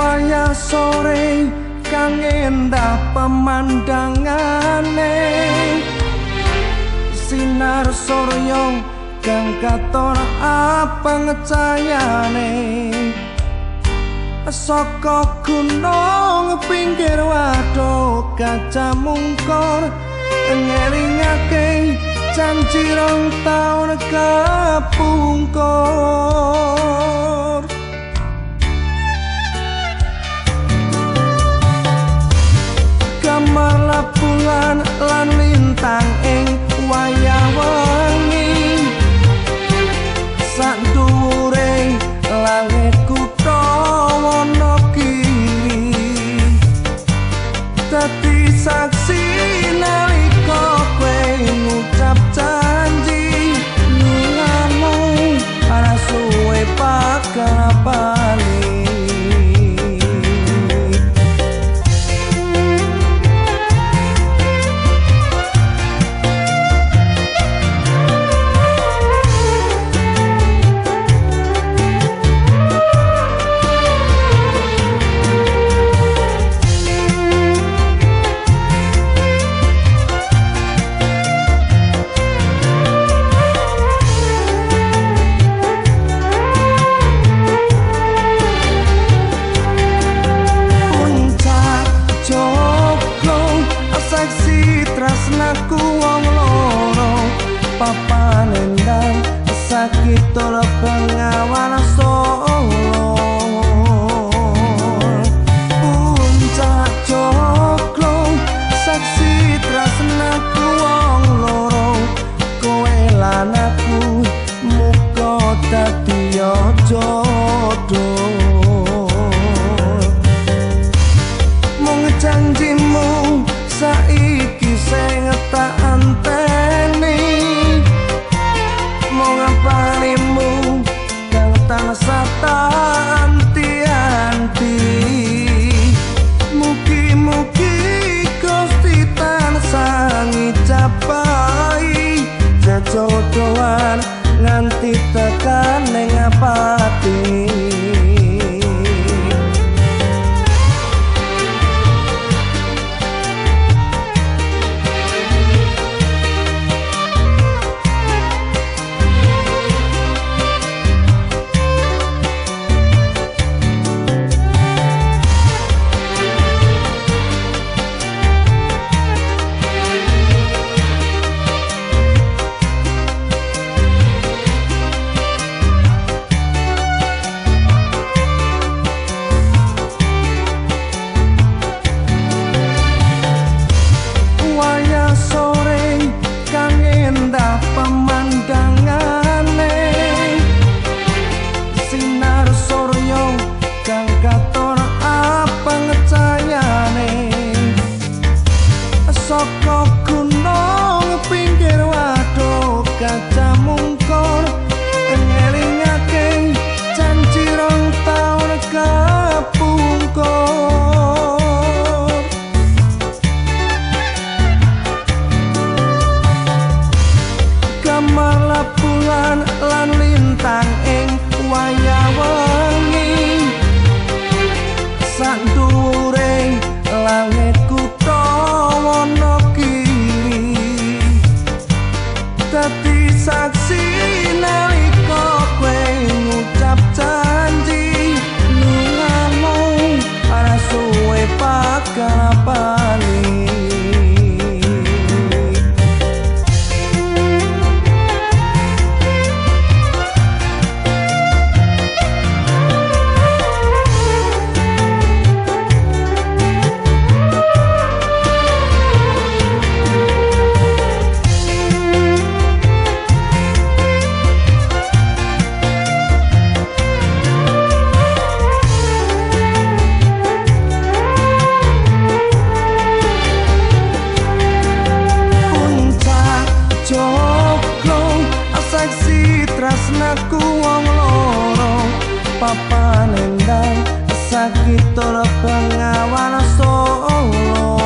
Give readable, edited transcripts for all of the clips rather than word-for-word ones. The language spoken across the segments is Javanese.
Wayah sore kang endah pemandangane, sinar surya kang katon abang cayane. Saka gunung pinggir waduk kaca mungkur, ngelingake janji rong taun kapungkur. Gemerlap bulan lan lintang ing wayah wengi, sak dhuwure langit kutha Wonogiri. Dadi saksi nalika kowe ngucap janji, lungamu ora suwe bakal bali. Tresnaku wong loro, papan endang sakitul Bengawan Solo. Puncak Joglo saksi tresnaku wong loro, kowe lan aku muga dadi jodoh. Mung janjimu saiki sing tak anteni, mung parimu kang tansah tak anti-anti. Mugi-mugi Gusti tansah ngijabahi jejodohan nganti tekan ning pati. Saka gunung pinggir waduk kaca mungkur, ngelingake janji rong taun kapungkur. Gemerlap bulan lan lintang ing wayah wengi, sak dhuwure langit kutha Wonogiri. Dadi saksi nalika kowe ngucap janji, lungamu ora suwe bakal bali. Tresnaku wong loro, papan endang sakitul Bengawan Solo.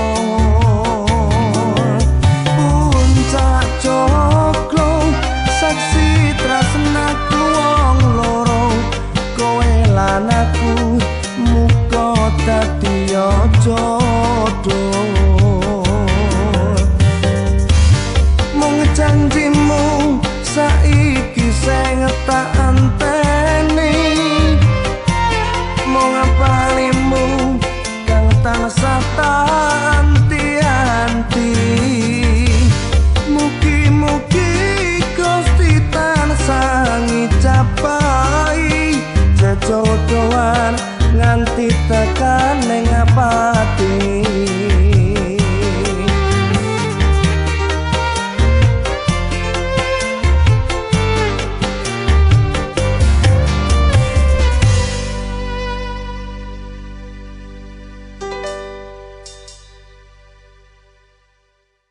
Puncak Joglo saksi tresnaku wong loro, kowe lan aku muga sing tak anteni mung palimu kang tansah tak anti-anti. Mugi-mugi Gusti tansah ngijabahi jejodohan nganti tekan ning pati.